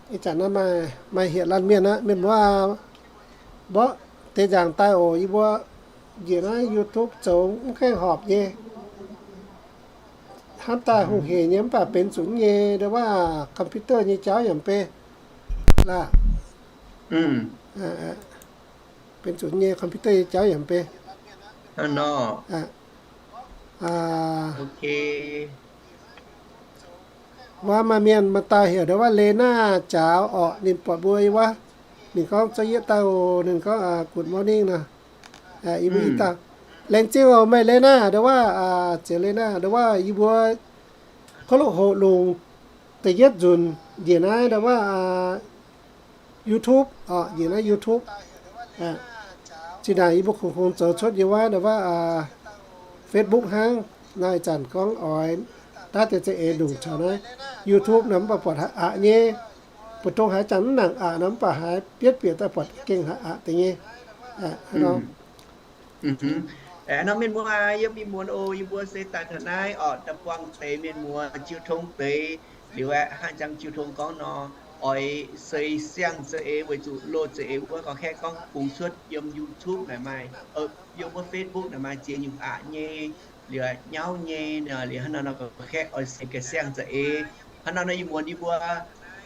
Ih zanc naaiv maaih, maaih hietc laanh mienh aqv, mienh muoz, mborqv deix nzaangc daaih oc. Yie mbuo njiec naaiv YouTube zoux mv gaengh horpc nyei. Hnamv daaih hungh heic nyei mv baac benx zuqc nyei, ndo wuov computer nyei jauv yaac mv bei laah. Benx zuqc nyei, computer nyei jauv yaac mv bei. Wuov maaih mienh maaih dauh heuc ndo wuov Lena Jaux orqc, ninh buatc mbuo yie wuov, ninh gorngv, Zouv yietv daaih oc. Ninh gorngv, Good morning nor. Yie mbuo i dauh, Laengz zingh oc meih Lena, ndo wuov, Zeux Lena, ndo wuov yie mbuo kov loqc hoqc lungh da'yietv nzunc njiec naaiv ndo wuov YouTube orqc, njiec naaiv YouTube. Zinh ndaangc yie mbuo kungx kungx zoux cuotv yie wuov ndo wuov Facebook hnangv. Naaiv ih zanc gorngv oix daav deix za'eix ndongc caux naaiv YouTube nor mv baac buatc haiz aqc nyei. Mbu'ndongx haaix zanc mv nangc aqc nor mv baac haiz bietv bieqc daaih buatc gengh haiz aqc deix nyei. Hnangv nor mienh muoz, yiem ih muonz oc, yie mbuo se daaih taux naaiv orqc, daaih buangh deix mienh muoz jiu tong deix liuz aeqv, hnangv jangx jiu tong gorngv nor, oix seix siang-za'eix weic zuqc loz-za'eix wuov gauh kaeqv gorngv bungx cuotv yiem YouTube naaic maaih, yiem wuov Facebook naaic maaih ziex nyungc aqc nyei, liuz nyauv nyei, liuz hnangv nor nor gauh kaeqv oix seix ga'siang-za'eix. Hnangv nor nor ih muonz yie mbuo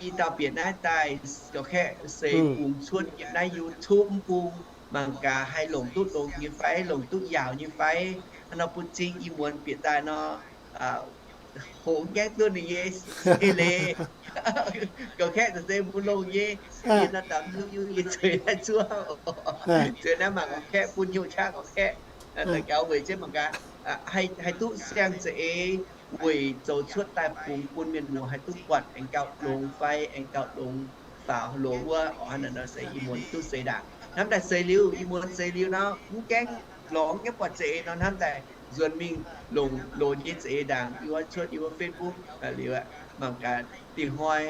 i dauh bieqc naaiv daaih gauh kaeqv seix bungx cuotv yiem naaiv YouTube mv bung, mangc gaax haih longc duqv longx nyei fai, longc duqv yaauc nyei fai. Hnangv nor bun cing ih muonz bieqc daaih nor, hoqc mv gaengv duqv ninh nyei eix leiz. Gauh kaeqv za'gengh mbuo longc nyei, yie nor daaih mv hiuv yie zueiz naaiv zuov, zueiz naaiv mangc gauh kaeqv, bun hnyouv qaqv gauh kaeqv, daux gaux weic jienv mangc gaax, haih duqv siang-za'eix weic zoux cuotv daaih bungx bun mienh muoz haih duqv buatc aengx gauh longx fai aengx gauh longx faaux loz wuov oc. Hnangv naaic nor se ih muonz duqv seix ndaangc. Hnamv daaih seix liuz, ih muonz seix liuz nor mv gaengh lorz, mv gaengh buatc za'eix nor, hnamv daaih nzuonx mingh longc loz nyei za'eix ndaangc, yiem wuov cuotv yiem wuov Facebook liuz, mangc gaax dingh hnoi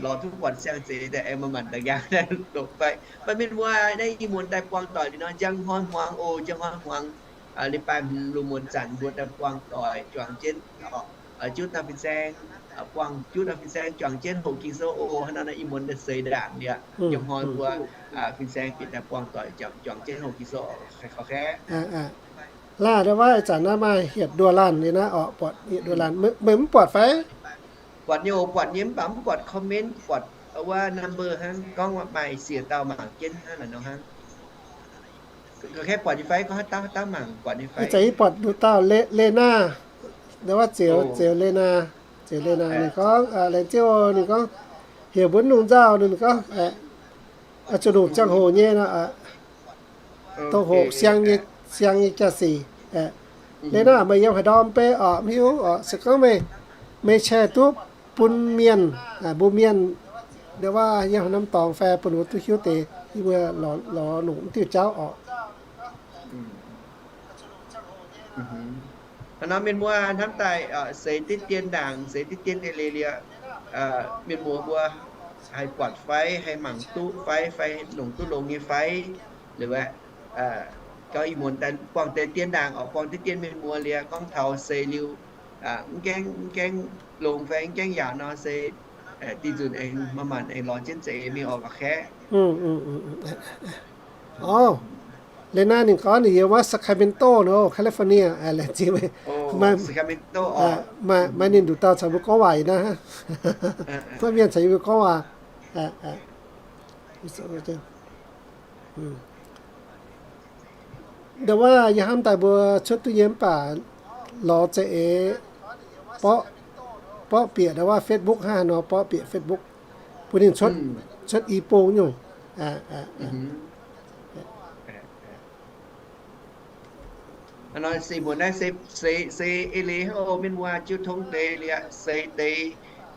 lorz duqv buatc siang-za'eix daaih aengx manc-manc daaih nqaang longc fai. Mv baac mienh muoz, naaiv ih muonz daaih buangh doic liuz nor, njang hnoi hmuangx oc, njang hnoi hmuangx,礼拜 hmz lungh muonz zanc mbuo daaih buangh doic juangc jienv, juqv dauh fin-saeng, buangh juqv dauh fin-saeng juangc jienv hoqc Ging-Sou oc. Hnangv naaiv nor ih muonz daaih seix ndaangc liuz, njang hnoi mbuo fin-saeng bieqc daaih buangh doic juangc jienv hoqc Ging-Sou oc. Laah, ndo wuov ih zanc naaiv maaih hietc nduoh laanh liuz naaiv orqc, buatc hietc nduoh laanh, meih mv buatc fai? Buatc nyei oc, buatc nyei mv baac mv buatc comment, buatc wuov number hnangv, gorngv maaih siec dauh mangc jienv hnangv naaic nor hnangv. Ga'kaeqv buatc nyei fai? Gorngv haaix dauh haaix dauh mangc buatc nyei fai? Ih zanc yie buatc nduqc dauh Lena, ndo wuov Zeux, Zeux Lena, Zeux Lena ninh gorngv, laengz zingh oc, ninh gorngv heuc mbuo lungh nzauh, ninh gorngv zuqc longc ziangh hoc nyei nor, dongh hoqc siang nyei, siang nyei jaa-sic. Lena, meih yiem haaix ndorm bei orqc? Mv hiuv orqc. Se gorngv meih, meih share duqv bun mienh, mbuo mienh, ndo wuov yiem haaix norm dorngx fai bun ninh mbuo duqv hiuv deix, yie mbuo lorz longc mv diuh jauv orqc. Hnangv nor mienh muoz hnamv daaih seix diqv dien ndaangc, seix diqv dien eix leiz liuz, mienh muoz mbuo haih buatc fai, haih mangc duqv fai, fai longc duqv longx nyei fai. Liuz aeqv, gauh ih muonz daaih buangh deix dien ndaangc orqc, buangh diqv dien mienh muoz liuz gorngv taux seix liuz, mv gaengh, mv gaengh longx fai mv gaengh yaauc nor se, dih nzunc aengx manc-manc aengx lorz jienv za'eix mingh orqc, gauh kaeqv. Orv, liuz naaiv ninh gorngv ninh yiem wuov Sacramento nor, California, laengz zingh meih. Maaih, maaih ninh nduqc dauh caux mbuo gorngv waac ih naaiv, maaih mienh caux yie mbuo gorngv waac. Ndo wuov yie hnamv daaih mbuo cuotv duqv nyei mv baac lorz za'eix, borqv, borqv bieqc ndo wuov Facebook hnangv haaix nor, borqv bieqc Facebook bun ninh cuotv, cuotv i bung nyungc. Hnangv nor se mbuo naaiv se, se, se eix leiz hnangv oc, mienh muoz, jiu tong deix liuz, seix deix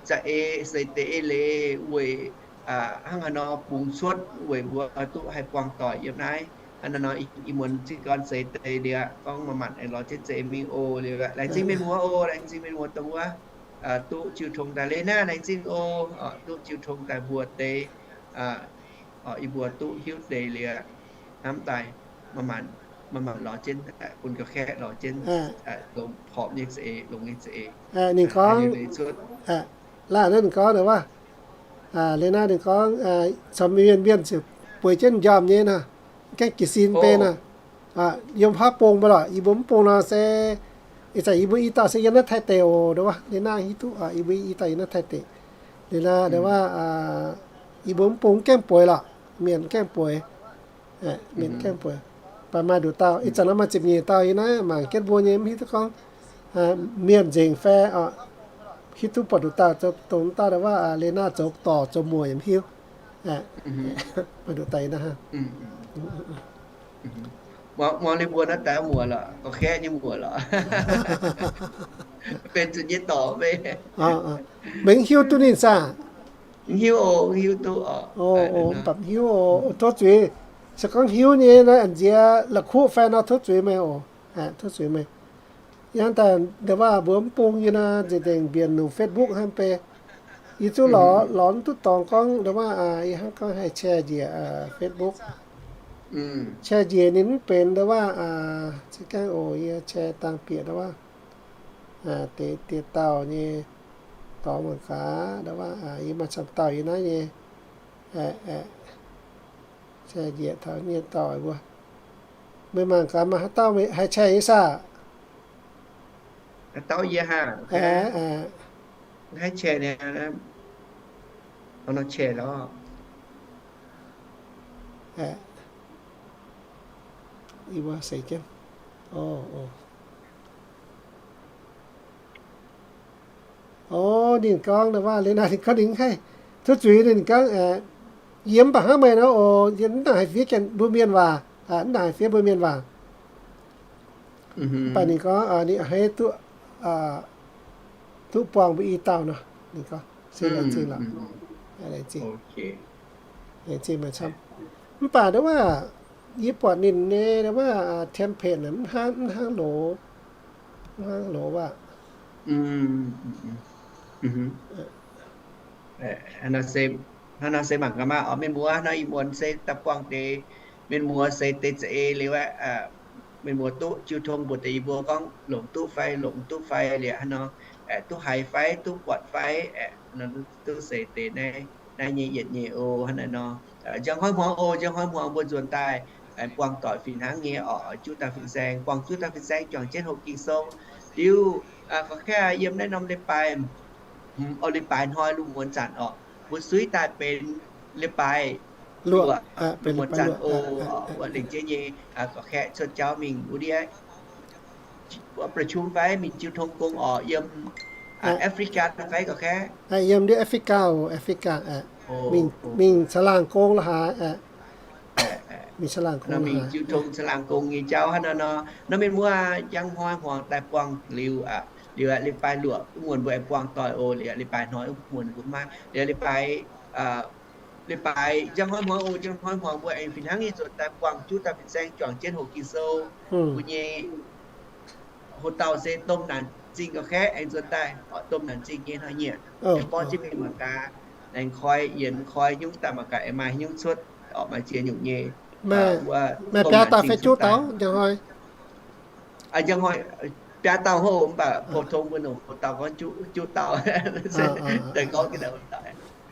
za'eix, seix deix eix leiz weic hnangv haaix nor bungx cuotv weic mbuo duqv haih buangh doic yiem naaiv. Hnangv naaiv nor ih muonz zinh gorn seix deix liuz, gorngv manc-manc aengx lorz jienv za'eix mingh oc. Liuz laengz zingh mienh muoz oc, laengz zingh mienh muoz dongh wuov duqv jiu tong daaih. Lena, laengz zingh oc, duqv jiu tong daaih mbuox deix, yie mbuo duqv hiuv deix liuz, hnamv daaih manc-manc, manc-manc lorz jienv, bun ga'kaeqv lorz jienv, longx horpc nyei za'eix, longx nyei za'eix. Ninh gorngv, laanh naaiv ninh gorngv wuov, Liuz naaiv ninh gorngv, caux mienh mienh ziouc bueix jienv m'njormh nyei naaic, gaengh jiez sin mbe naaic. Yiem haav bung mbe lorqc, yie mbuo mv bung nor se, ih zanc yie mbuo i dauh se yiem naaiv Taiv deic oc, ndongc wuov. Liuz naaiv hiuv duqv yie mbuo i dauh yiem naaiv Taiv deic. Liuz naaiv ndongc wuov, yie mbuo mv bung gaengh bueix lorqc, mienh gaengh bueix. Mienh gaengh bueix. Mv baac maaih nduqc dauh, ih zanc nor maaih ziepc nyeic dauh yiem naaiv mangc jienv mbuo nyei, mv hiuv duqv gorngv mienh nzengc fai hiuv duqv buatc nduqc dauh zoux dongh dauh ndongc wuov, liuz naaiv zoux dorc zoux muoc yaac mv hiuv. Maaih nduqc dauh yiem naaiv. Muangx, muangx ninh mbuo naaiv daaih muoc lorqc, ga'kaeqv nyei muoc lorqc. Benx zuqc nyei dorc mbe. Meih mv hiuv duqv ninh saah? Mv hiuv oc, mv hiuv duqv oc. Mv baac mv hiuv oc, tov zuiz. Se gorngv hiuv nyei naaiv, a'nziex la'kuqv fai nor tov zuiz meih oc. Tov zuiz meih. Hnangv daaih ndongc wuov mbuo mv bung yie naaiv nzengc nzengc mbienc longc Facebook hnangv mbe. Yie zuqc lorz, lorz mv duqv dorngx gorngv ndongc wuov, yie hnangv gorngv haih share njiec Facebook. Share njiec ninh mv benx ndongc wuov, za'gengh oc, yie share dangh bieqc ndongc wuov, deix dieh dauh nyei dorngx mangc gaax ndongc wuov, yie maaih camv dauh yie naaiv nyei. Share njiec taux nyei dorh mbuo. Meih mangc gaax maaih haaix dauh haih share nyei saah? Haaix dauh yie haah? Haih share ni, nor share lorqc. Yie mbuo seix jienv. O, ninh gorngv naaiv waac liuz naaiv, ninh gorngv ninh haih, tov zuiz ninh gorngv, yie mv baac hnangv meih nor oc, yie mv nangc haih fiev mbuo mienh waac, mv nangc haih fiev mbuo mienh waac. Mv baac ninh gorngv ninh a'hneiv duqv, duqv buangh mbuo i dauh nor, ninh gorngv se laengz zingh lorqc, laengz zingh, laengz zingh meih camv. Mv baac ndongc wuov, yie buatc ninh nyei ndongc wuov template mv hnangv, mv hnangv loz, mv hnangv loz waac. Hnangv nor se mangc gaax maah, orqc, mienh muoz nor, ih muonz se daaih buangh deix, mienh muoz se deix za'eix liuz aeqv, mienh muoz duqv jiu tong mbuox deix yie mbuo gorngv longc duqv fai, longc duqv fai liuz hnangv nor, duqv haiz fai, duqv buatc fai, duqv seix deix naaiv, naaiv nyei yietc nyei oc. Hnangv naaiv nor, njang hnoi hmuangx oc, njang hnoi hmuangx mbuo nzuonx daaih buangh doic fih hnangv nyei orqc, juqv daaih fin-saeng, buangh juqv daaih fin-saeng juangc jienv hoqc Ging-Sou. Liuz, gorngv kaeqv yiem naaiv norm leiz-baaix, o, leiz-baaix hnoi lungh muonz zanc orqc, mbuo suiv daaih benx leiz-baaix luoqc, lungh muonz zanc oc, wuov lengc jeiv nyei, gorngv kaeqv cuotv jauv mingh wuov ndiev ประชุม fai mingh jiu tong gong orqc, yiem Africa fai gorngv kaeqv, yiem ndiev Africa oc, Africa, mingh caangh laangh gong la'haaix, mingh caangh laangh gong, mingh jiu tong caangh laangh gong nyei jauv hnangv nor nor. Nor mienh muoz, njang hnoi hmuangx daaih buangh liuz, liuz leiz-baaix luoqc wuov muonz mbuo aengx buangh doic oc, liuz leiz-baaix hnoi wuov muonz mbuo maiv, liuz leiz-baaix, leiz-baaix njang hnoi hmuangx oc, njang hnoi hmuangx mbuo aengx fih hnangv nyei nzuonx daaih buangh juqv daaih fin-saeng juangc jienv hoqc Ging-Sou. Mbuo nyei hoc-dauh se domh naanc zingh gorngv kaeqv aengx nzuonx daaih, domh naanc zingh nyei hnoi nyiec, aengx borqv jienv mingh mangc gaax, aengx koi yienx koi nyungc daaih mangc gaax aengx maaih nyungc cuotv orqc, maaih ziex nyungc nyei. Maaih biaa dauh fai juqv dauh njang hnoi? Njang hnoi biaa dauh hov, mv baac pou-tong mbuo nongc hoc-dauh gorngv juqv dauh. Daaih gorngv,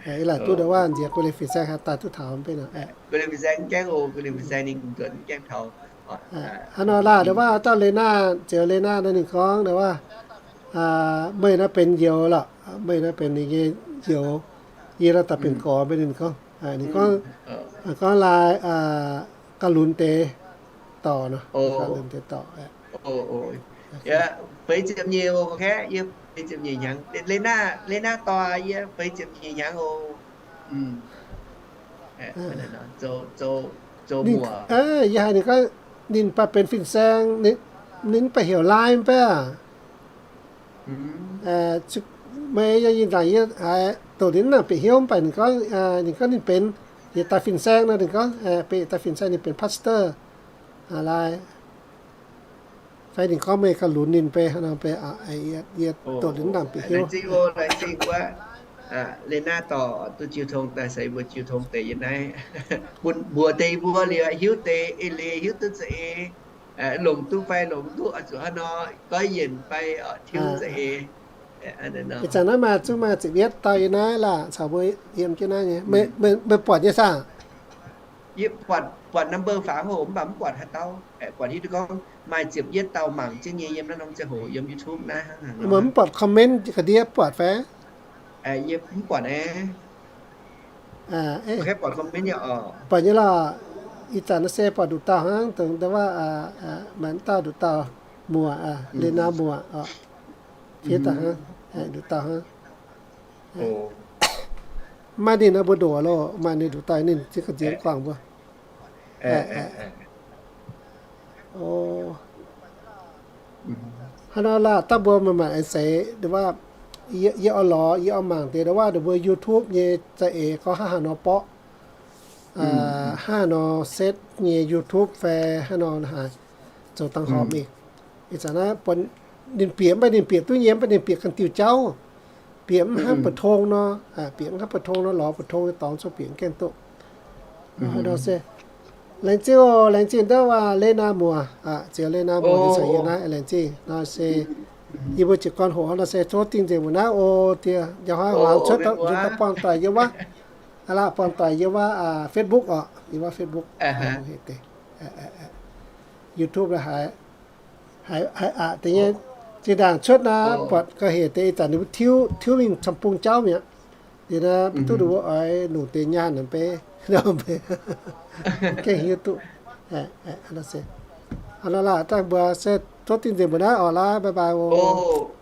ih laaic duqv ndau wuov nziex guei leiz fin-saeng haaix daaih duqv taux mv bei nor. Guei leiz fin-saeng mv gaengh oc, guei leiz fin-saeng ninh nzuonx mv gaengh taux. Hnangv nor laah, ndau wuov dauh Lena, ziouc Lena nor ninh gorngv ndau wuov, meih nor benx njoux lorqc, meih nor benx ninh nyei njoux, yie nor daaih benx gorx mbe. Ninh gorngv, ninh gorngv, gorngv laaix gauh lunx deix dorc nor, gauh lunx deix dorc. Feix ziepc nyeic oc, kaeqv, yie feix ziepc nyeic hnyangx. Lena, Lena dorh yie feix ziepc nyeic hnyangx oc. Yie haiz ninh gorngv ninh baac benx fin-saeng, ninh mv baac heuc Lai mv bei aac. Meih yie, yie nzaangc yie haiz doqc ninh mv nangc bieqc hnyouv mv baac ninh gorngv, ninh gorngv ninh benx yietc daaih fin-saeng nor, ninh gorngv benx yietc daaih fin-saeng, ninh benx pastor. Lai, fai ninh gorngv meih gauh lunx ninh mbe hnangv nor mbe, yie doqc ninh mv nangc bieqc hnyouv. Laengz zingh wuov, Lena dorh duqv jiu tong daaih, se mbuo jiu tong deix yiem naaiv. Bun mbuox deix mbuo liuz, hiuv deix eix leiz, hiuv duqv za'eix, longc duqv fai longc duqv, zuqc hnangv nor goiv yienc fai tiuv za'eix. Ih zanc naaiv maaih zungv maaih ziepc yietv dauh yiem naaiv laah, caux mbuo yiem jienv naaiv nyei. Meih buatc nyei saah? Yie buatc, buatc number faaux hoc mv baac mv buatc haaix dauh. Buatc hiuv duqv gorngv maaih ziepc yietv dauh mangc jienv nyei yiem naaiv norm ziangh hoc yiem YouTube naaiv hnangv. Meih mv buatc comment ga'ndiev buatc fai? Yie mv buatc aqv. Buatc nyei lorqc. Ih zanc naaiv se buatc nduqc dauh hnangv, dongh ndau wuov, maaih dauh nduqc dauh muoc, Lena muoc oc. Fiev daaih hnangv, nduqc dauh hnangv. Mv maaih ninh nor mbuo ndoqc loh, maaih ninh nduqc dauh ninh ziex ga'nziex guangc mbuo. Hnangv nor laah, dangh mbuo maaih maanc aengx seix, yie oix lorz, yie oix mangc deix ndau wuov ninh mbuo YouTube nyei za'eix gorngv hnangv haaix nor borqv, hnangv haaix nor setv nyei YouTube fai hnangv nor haaix, zoux dangh horpc mingh. Ih zanc naaiv ninh bieqc mv baac ninh bieqc duqv nyei, mv baac ninh bieqc ganh diuh jauv, bieqc mv hnangv mbu'ndongx nor, bieqc mv hnangv mbu'ndongx nor, lorz mbu'ndongx nyei dorngx cuotv bieqc mv gaengh duqv. Nor se laengz zingh oc, laengz zingh ndau wuov Lena muoc, ziex Lena muoc ninh caux yie naaiv laengz zingh. Nor se yie mbuo jiez gorn hoqc nor se tov dingh nzengc mbuo naaiv oc. Diex njang hnoi huaangx cuotv daaih buangh doic yiem wuov, aa laah, buangh doic yiem wuov Facebook oc, yiem wuov Facebook. YouTube haiz, haiz aqc deix nyei. Zinh ndaangc cuotv naaiv buatc gauh hec deix, ih zanc ninh mbuo tiuv, tiuv mingh camv-bung jauv mi'aqv. Liuz naaiv duqv ninh mbuo oix longc deix nyaanh naaic beiv, gengh hiuv duqv. Hnangv naaiv laah, dangh mbuo se tov dingh nzengc mbuo naaiv oc, laaix bye bye oc.